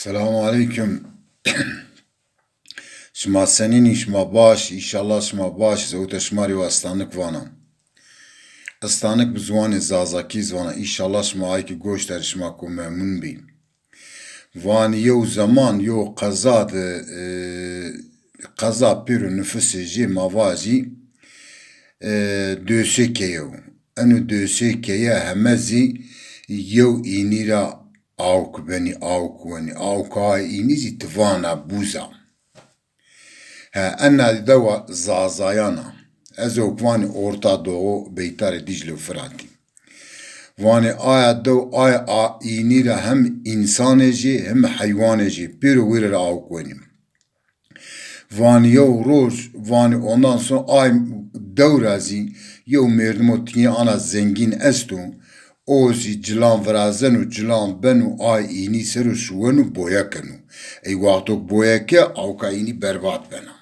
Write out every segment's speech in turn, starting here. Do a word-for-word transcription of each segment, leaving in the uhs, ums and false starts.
Selamu aleykum. Şima senîn î? Şima baş? Înşallah şima baş. Zewta şima rê wa estanik vana. Estanik bi ziwanê Zazakî zî vana. Înşallah şima ay ki goş der şima ko memnun bî. Vanî yew zeman yew qeza de, e, qeza pêro nifusê jê ma vajî, e, dösê keyew. Eno dösê keye heme zî yew înî ra awk benî, awk wenî. Awka înî zî tivana bûza. He, ena dewa Zazayan a. Ez ewk vanî Orta Doğu, beytarê Dîcle û Firatî. Vanî aya dew, aya a înî ra hem însanê jê hem heywanê jê pêro wêre ra awk wenî. Vanî yew roj, vanî ondan sonra ay dew ra zî yew merdimo tîyê ana zengîn esto. O zî cilan virazeno, cilan beno, ay înî ser o şuweno, boye keno. Ey wexto ke boye ke, awka înî berbat bena.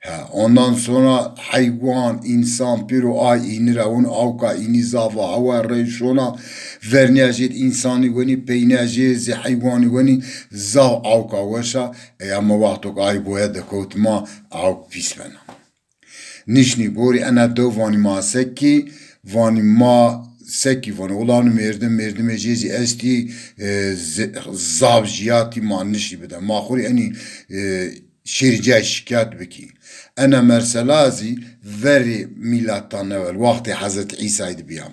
He, ondan sonra heywan, însan pêro ay înî ra weno, awka înî zaf a, hewa rey şona, vernîya jê de însanî wenî, peynîya jê zî heywanî wenî, zaf awka weş a. Ey ama wexto ke ay boye dekewt ma, awk pîs bena. Nişnî gorî ena dew vanî ma sekî, vanî ma sekî vanî. Ola eno merdim, merdimê jê zî estî, e, ze-, zaf jiyatî ma nişî bide. Ma xwu rê enî, e, şêrî cayê şikayet bikî. Ena mersela zî verê mîlatan ewel, wextê Hezretî Îsayî de bîya.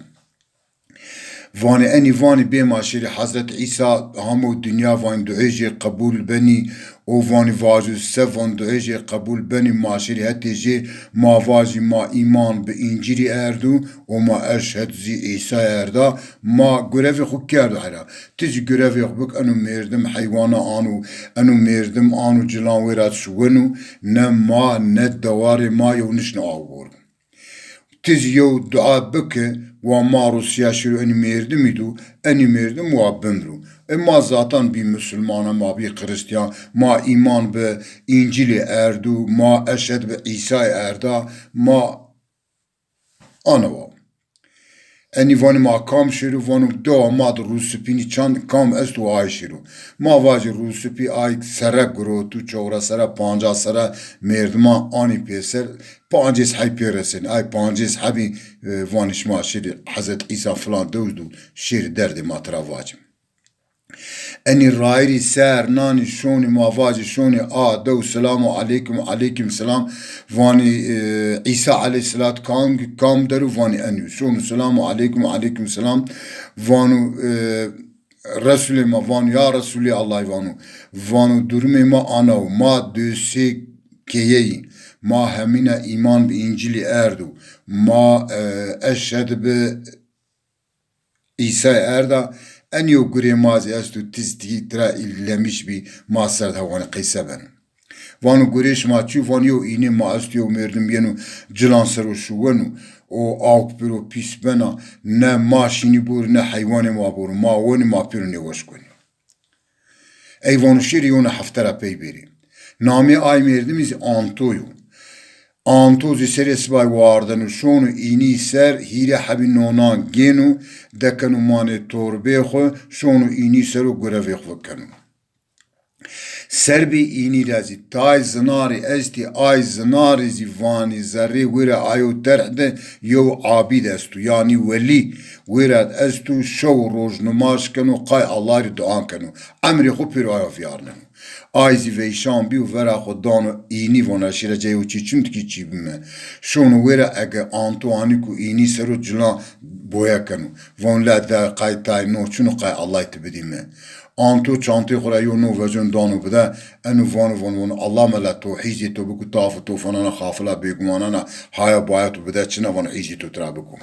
Vanî enî vanî bê ma şêrî Hezret Îsa hamo dinya vanî duê jê qebul benî. O vanî vajo se van duê jê qebul benî, ma şêrî hetê jê ma vajî ma îman bi Încîlî erdo û ma eşhed zî Îsay erda, ma gurevê xwu kerdo hera. Ti zî gurevê xwu bik, eno merdim heywana ano, eno merdim ano cilan wêra şuweno, ne ma ne dewarê ma yew nişne aw bor. Ti zî yew dua bike, wa ma Rûsya şiro enî mêrdimî do, enî mêrdim wa bimro. E ma zatan bî musulman a, ma bî xirîstîyan, ma îman bi Încîlî erdo, ma eşhed bi Îsay erda, ma ana wa. Enî vanî ma kam şêro, vano dewa ma de rûsipînî çand kam esto ay şêro. Ma vajî rûsipî ay sere giroto, çewres sere, pancas sere merdiman anî pêser, pancês heb pê resenî. Ay pancês hebî, e, vanî şima şêrî Hezret Îsa filan dew do, şêrî derdê ma tira vacî. Enî rayîrî ser nanî şonî ma vacî şonî a dew selamu aleykum, aleykum selam. Vanî, e, Îsa aleyhîsselat kam, kam der o? Vanî enî. Şonî selamu aleykum, aleykum selam. Vano, e, Resulê ma, vano ya Resulê Allahî vano. Vano durumê ma ana o. Ma dösê keyeyî. Ma hemîna îman bi Încîlî erdo. Ma, e, eşhed bi Îsay erda, enî yew gurê ma zî esto, ti zî tira îlgilenmiş bî, ma ser de hewanî qeyse beno. Vano gurê şima çi? Vano yew înê ma esto, yew merdim yeno cilan ser o şuweno, o awk pêro pîs bena, ne ma şînî bor ne heywanê ma bor, ma wenî ma pêro nêweş wenî. Ey vano şêrî yewna hefte ra pey bêrê. Namê ay merdimî zî Anto yo. Anto zî serê sibay wardeno, şono înî ser, hîrê hebî nonan gêno, dekeno manê torbê xwu, şono înî ser o gurevê xwu keno. Serbê înî ra zî tay zinarî estî, ay zinarî zî vanî zerrê wêra ayo terh de yew abîd esto, yanî welî wêra esto, şew û roj nimaj keno, qay Allah rê duan keno. Emrê xwu pêro ayo vîyarneno. Ay zî veyşan bîyo, vera xwu dano înî, vana şêra cayê çî çin dikî çî bime. Şono wêra ege Anto anî ku înî ser o cilan boye keno. Vano la de qay tay no çin o, qay Allah ti bidîme. Anto çantê xwu ra yew no vecon dano bide, eno vano, vano, vano, Allah mela to hîzê to biku, taf û tofanana, xafila bêgumanana, haya baya to bide çina, vano hîzê to tira biku.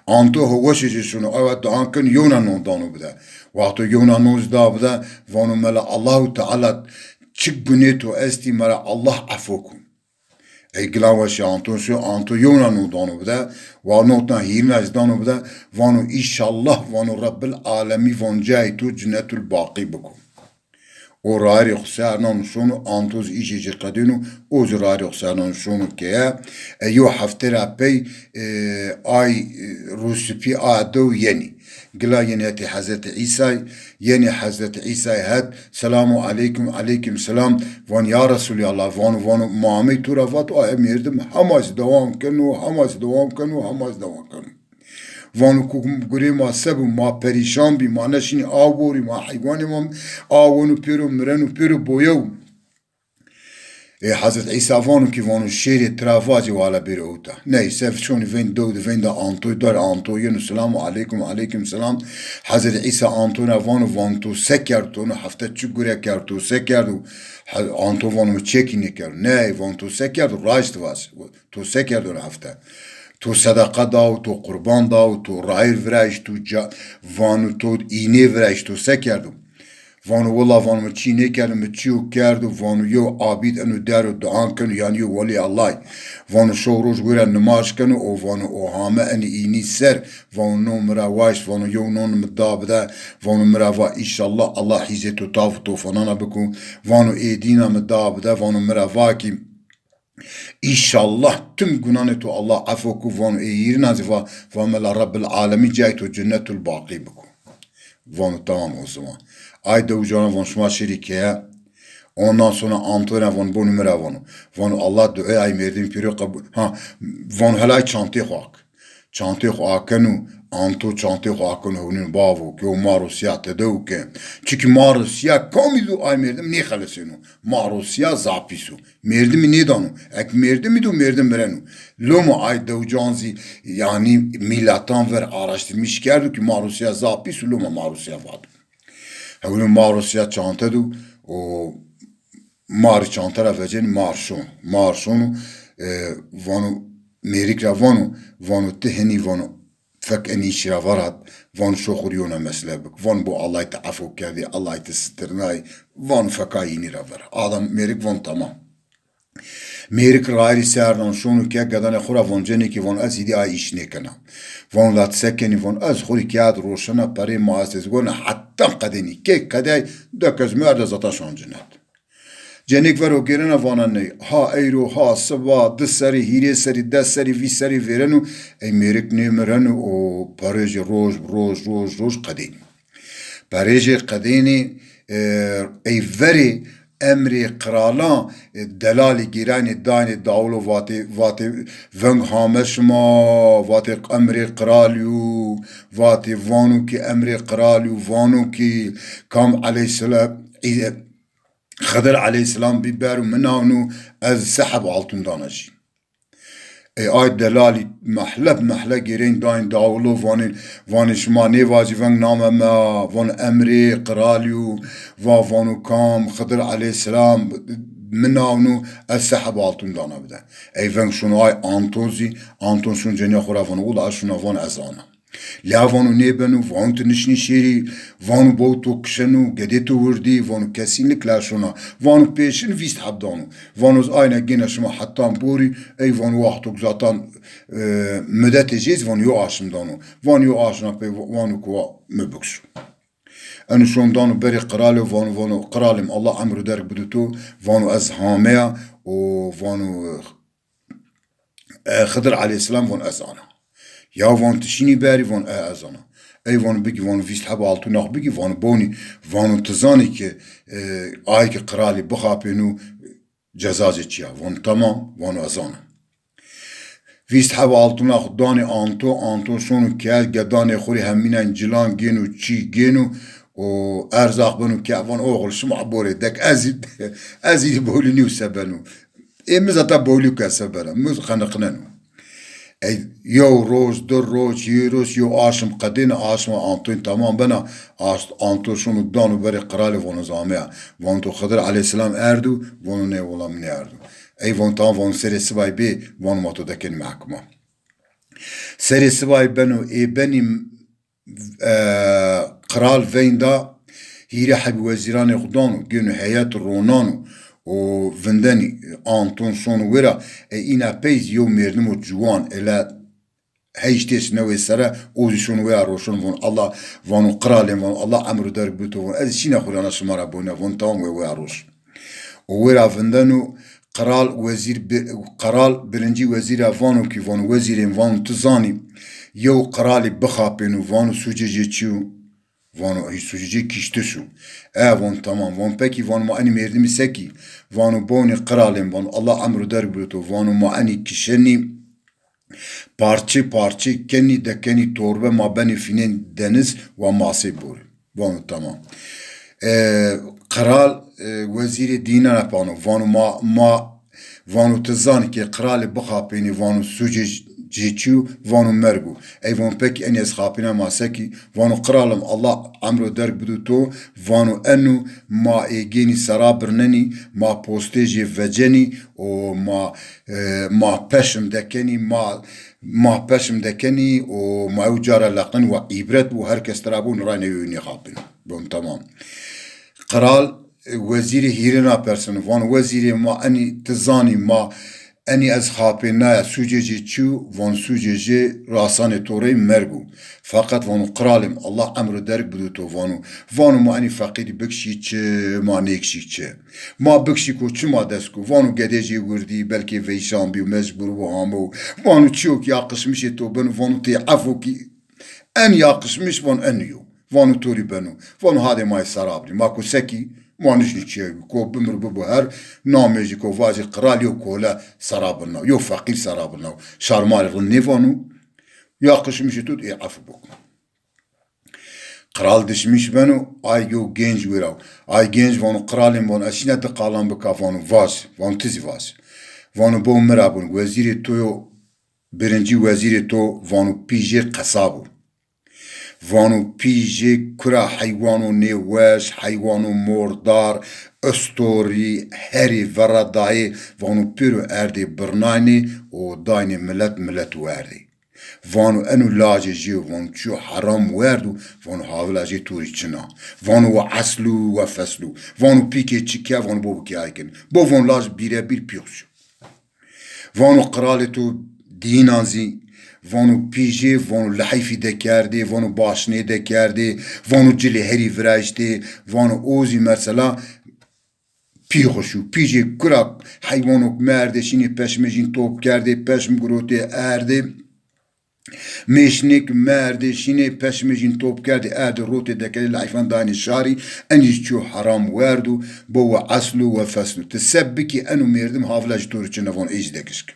Anto ho weşê jê şono, ewa duan keno, yewna no dano bide. Wexto yewna no zî da bide, vano mela Allahu Teala çi gunê to estî, mela Allah efo ku. Ey gilan weşê Anto şo, Anto yewna no dano bide, wa notna hîrina zî dano bide, vano îşallah, vano Rebbil Alemî, vano cayê to Cinnetul Baqî biku. O rayirê xo ser nano şono, Anto zî îşê ci qedêno, o zî rayirê xo ser nano şono keye. E, yew hefte ra pey, e, ay, e, rûspî a dew yenî. Gila yenî hetê Hezretî Îsay, yenî Hezretî Îsay het, selamu aleykum, aleykum selam. Van ya Resulallah, vano, vano, ma amey to ra vat, ay merdim hema zî dewam keno, hema zî dewam keno, hema zî dewam keno. Vano ku gurê ma se bo, ma perîşan bî, ma neşinî aw borî, ma heywanê ma aw weno pêro, mireno pêro, boyew. Ê Hezret Îsa vano ki, vano, şêrê tira vacê wala bêrê ewta. Neyse, şonî veyndî dew de, veyndî Antoy, dar Anto yeno, selamu aleykum, aleykum selam. Hezret Îsa Anto ra vano, vano, to se kerdo, to no hefte çi gure kerdo, to se kerdo? He-, Anto vano, mi çekî nêkerdo. Ney, vano, to se kerdo, raşt vac. To se kerdo no hefte? To sedeqa daw, to qurban daw, to rayir virayîş, to ca-, vano to înê virayîş, to se kerdo? Vano, wila, vano, mi çî nêkerdo, mi çîyo kerdo, vano, yew abîd eno der o duan keno, yanî yew welî Allahî. Vano, şew roj wêra nimaj keno û vano, o hame enê înî ser, vano, no mi ra waşt, vano, yew non mi da bide, vano, mi ra va, înşallah, Allah hîzê to taf û tofanana biko, vano, ê dîna mi da bide, vano, mi ra va kî, înşallah tim gunanê to Allah efo ku, vano, ê hîrina zî va, va mela Rebbil Alemîn cayê to cennetul baqî biko. Vano tamam o zaman. Ay dewicana vano şima şêrî keye. Ondan sonra Antonya vano bonî mi ra vano. Vano Allah duê ay merdimî pêro qebul. Ha, vano hela ay çantê xo ak. Çantê xo akeno, Anto çantê xo akeno, hewnêno bavo, ke o maro sîya tede o ke. Çiki maro sîya kamî zî ay merdim nêxelesêno. Maro sîya zaf pîs o. Merdimî nêdano. Ek merdimî do merdim mireno. Loma ay dewcan zî, yanî mîlatan ver araştirmîş kerdo ki maro sîya zaf pîs o, loma maro sîya vado. Hewnêno maro sîya çante do, o marî çante ra vecenî, mar şono. Mar şono, e, vano mêrik ra vano, vano ti henî vano fek enî îşî ra ver hat, vano şo xo rê yewna mesele bik. Vano bo Allahî ti efo kerdî, Allahî ti sitirnayî, vano feka înî ra ver. Adam mêrik vano tamam. Mêrik rayirî ser nano şono ke gedanê xo ra vano cenêkî vano ez hîdî ay îş nêkena. Vano la ti se kenî? Vano ez xo rê keyad roşena perê ma estê zî gona heta qedênî. Key qedey de kes mi erde zata şan cinet. Cenêk vero gêrena vana ney. Ha eyro, ha siba, di serî, hîrê serî, des serî, vîst serî vêreno. Ey mêrik nêmireno û perêjê roj, roj, roj, roj qedênî. Perêjê qedênî, e, ey verê emrê qiralan, e, delalî gêrenê daynê dawilo vatê, vatê veng hame şima, vatê emrê qiralî yo, vatê vano ki emrê qiralî yo, vano ki kam eleyhîsselam, Xidir eleyhîsselam bî ber û mi nawno ez se heb altun dana jî. Ey ay delalî mehle bi mehle gêrên dayn dawilo, vanê, vanê şima nêvacî veng name ma, vano emrê qiralî yo, va vano kam Xidir eleyhîsselam mi nawno ez se heb altun dana bide. Ey veng şono ay Anton zî, Anton şono cenîya xo ra vano wila ez şona vano ez ana. La vano nêbeno, vano ti nişnî şêrî, vano baw to kişeno, gedê to wirdî, vano kesinlikle şona. Vano pêşin vîst heb dano. Vano ez ayna gêna şima hetan borî, ey vano wexto ki zatan, e, mudetê jê zî vano yo aşm dano. Vano yo aşm ra pey vano ku wa mi bikişo. Eno şon dano berê qiralî, vano, vano qiralê mi Allah emr û derg bido to, vano ez hameya û vano, e, E, Xidir eleyhîsselam von ez ana. Ya von ti şinî berî? Von e, ez ana. Ey von bigî, von vîst heb altuna xo bigî, von bonî, vano ti zanî ki, e, ay ki qiralî bixapêno ceza zî çi ya? Von tamam, vano ez ana. Vîst heb altuna xo danê Anto, Anto şono ke gedanê xo rê hemînen cilan gêno, çî gêno û erzaq beno ke von oxil şima borê dek ez, ez î bowlî nîyo se beno. Ê mi zata bowlî ke se bena, mi qeniqneno. Ey yew roj, di roj, hîrê roj, yew aşm qedêne, aşma Antoy tamam bena, aş-, Anto şono dano berê qiralî vono ez ameya. Vono to Xidir eleyhîsselam erdo? Vono nê wela mi nêerdo. Ey vono tamam, vono serê sibay bê, vono ma to dekenî mehkima. Serê sibay beno, ê benî e, qiral veynda hîrê hebî wezîranê xo dano, gêno heyet ronano û vindenî Anton şono wêra, e, îna pey zî yew merdimo ciwan, ele heyştês newê sere, o zî şono wêya roşon, von Allah, vano qiralên, vano Allah emr û derg bido to, von ez şîna xurana şima ra bone, von tamam, wê wêya roş. O wêra vindeno, qiral wezîr bi-, qiral birincî wezîr ra vano ki, vano wezîrên, vano ti zanî yew qiralî bixapêno, vano sûcê jê çi yo? Vano hîç, sûcê jê kiştiş o. E, von tamam. Von pekî, von ma enî mêrdimî se kî? Vano bonî qiralên, von Allah emr û derg bido to, vano ma enî kişenî, parçe parçe kenî, dekenî torbe, ma benî fînên deniz wa masê borî. Vano tamam. E, qiral, e, wezîrê dînan ra vano, vano ma, ma, vano ti zanî ke qiralê bixapênî, vano sûcê jê çi yo? Vano merg o. Ey von pekî enî ez xapîna ma se kî? Vano qiralim, Allah emr û derg bido to, vano eno ma ê gênî sera birnenî, ma postê jê vecenî û ma, e, ma peşm dekenî, ma, ma peşm dekenî û ma ew ca ra leqnenî, wa îbret bo, her kes tira bo, raynê wê nêxapîno. Bon, tamam. Qiral, e, wezîrê hîrin ra perseno, vano wezîrê, ma enî ti zanî, ma enî ez xapênaya, sûcê jê çi yo? Von sûcê jê rasanê to rey merg o. Feqet vano qiralêm, Allah emr û derg bido to, vano, vano ma enî feqîrî bikişî çi, ma nêkişî çi? Ma bikişî ko çi ma dest ko? Vano gedê jê wirdî, belkê veyşan bîyo, mecbur bo, hamo. Vano çiyo ki yaqişmişê to beno, vano tê efo ki en yaqişmiş, vano enî yo. Vano to rî beno. Vano hadê ma yê sera birî. Ma ko se kî? Ma nişnî çîyê bî. Ko bimir bibo her, namê jî ko vajê qiral yew kole sera birnaw, yew feqîr sera birnaw. Şarmalê rind nêvano, yaqişmişê to ê efo biko. Qiral dişmiş beno, ay yew gênc wêra. Ay gênc vano qiralêm, vano ez şîna di qalan bika, vano vaj, vano ti zî vaj. Vano bo mi ra bin, wezîrê to yo, birincî wezîrê to, vano pî jê qesab o. Vano pî jê kura heywano nêweş, heywano mordar, istorî, herî verra dayê, vano pêro erdê birnaynê û daynê milet, milet werdê. Vano eno lajê jê yo, vano çiyo heram werdo, vano havila jê to rî çina. Vano wa eslu wa feslu. Vano pîkê çi ke, vano bo bikê ay kin. Bo vano laj bîrebîr pîxş o. Vano qiralê to dînan zî, vano pî jê, vano liheyfî dekerdê, vano başnê dekerdê, vano cilê herî viraştê, vano o zî mesela pîxş o. Pî jê kura heywanok merdê şînê peşmê jîn top kerdê, peşm girotê erdê. Mêşnêk merdê şînê peşmê jîn top kerdê, erdê rotê dekerdê, leyfan daynê şarî, enî çiyo heram werdo, bo we eslo we feslo. Ti se bikî eno mêrdim havila jî to rê çina, vano ê jî dekişk.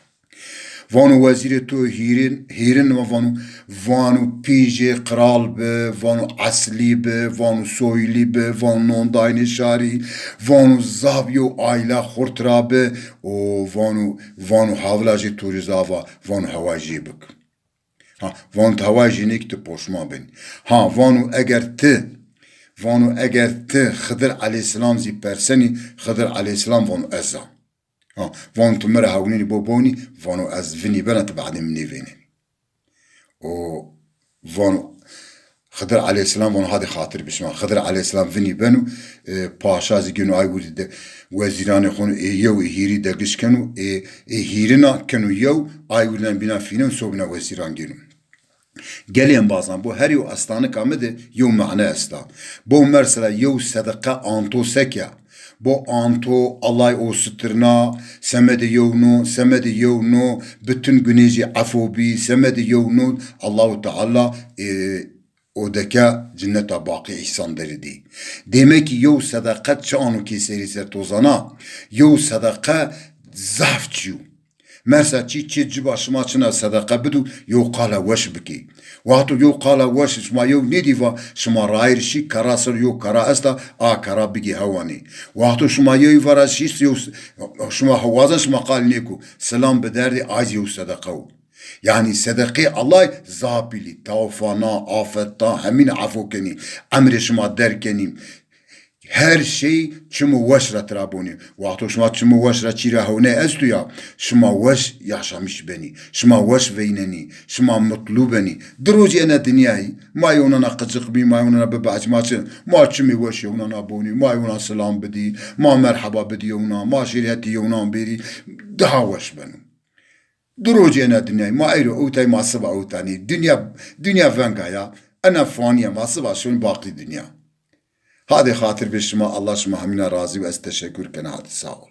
Vano wezîrê to hîrin, hîrin wa vano, vano pî jê qiral bi, vano eslî bi, vano soylî bi, vano nondaynê şarî, vano zaf yew aîla xurt ra bi, û vano, vano havila jê to rê zaf a, vano hewa jê bik. Ha, vano ti hewa jê nêkî ti poşman benî. Ha, vano eger ti, vano eger ti Xidir eleyhîsselam zî persenî, Xidir eleyhîsselam vano ez a. Ha, vano ti mi ra hewnenî bo bonî, vano ez vinî bena, ti badê mi nêvênenî. O vano, Xidir eleyhîsselam vano hadê xatir bi şima. Xidir eleyhîsselam vinî beno, e, paşa zî gêno ay wirdî de, wezîranê xo no, ê yew ê hîrî degiş keno, ê, ê hîrina keno yew, ay wirdînan bîna fînen, sobîna wezîran gêno. Gelê embazan, bo her yew estanika mi de yew mane esta. Bo mesela yew sedeqe anto seke. Bo anto Allay o sitirna, semedê yew no, semedê yew no, bütün gunê jê efo bî, semedê yew no, Allahu Teala, e, o deke cinneta baqî îhsan derî dî. Demek ki yew sedeqe çi ano kêserî ser to zana? Yew sedeqe zaf çî yo. Mersa çî çê ciba şima çina sedeqe bido, yew qala weş bikê. Wexto yew qala weş şima yew nêdî va, şima rayîr şî, kera ser yew kera esta, a kera bigê hewanê. Wexto şima yew vera şî, yew s-, şima hewaza şima qal nêko, selam biderdê, ay zî yew sedeqe wo. Yanî sedeqê Allay zaf pîlî, tawfana, afeta, hemîn efo kenî, emrê şima derg kenî. Her şey çim û weş ra tira bonî. Wexto şima çim û weş ra çî ra hewney esto ya, şima weş yaşamış benî, şima weş veynenî, şima mutlu benî. Di rojî ena dinyayî, ma yewnana qicik bî, ma yewnana bibac, ma çi, ma çimê weş yewnan a bonî, ma yewnan silam bidî, ma merheba bidî yewnan, ma şêrî hetî yewnan bêrî, daha weş beno. Du rocî ena dinyayî, ma eyro ewtay, ma siba ewtanî. Dinya, dinya venga ya. Ena fanî ya, ma siba şon baqî dinya. Hadê xatir bê şima, Allah şima hemîna razî û ez teşekur kena. Hadê sağ ol.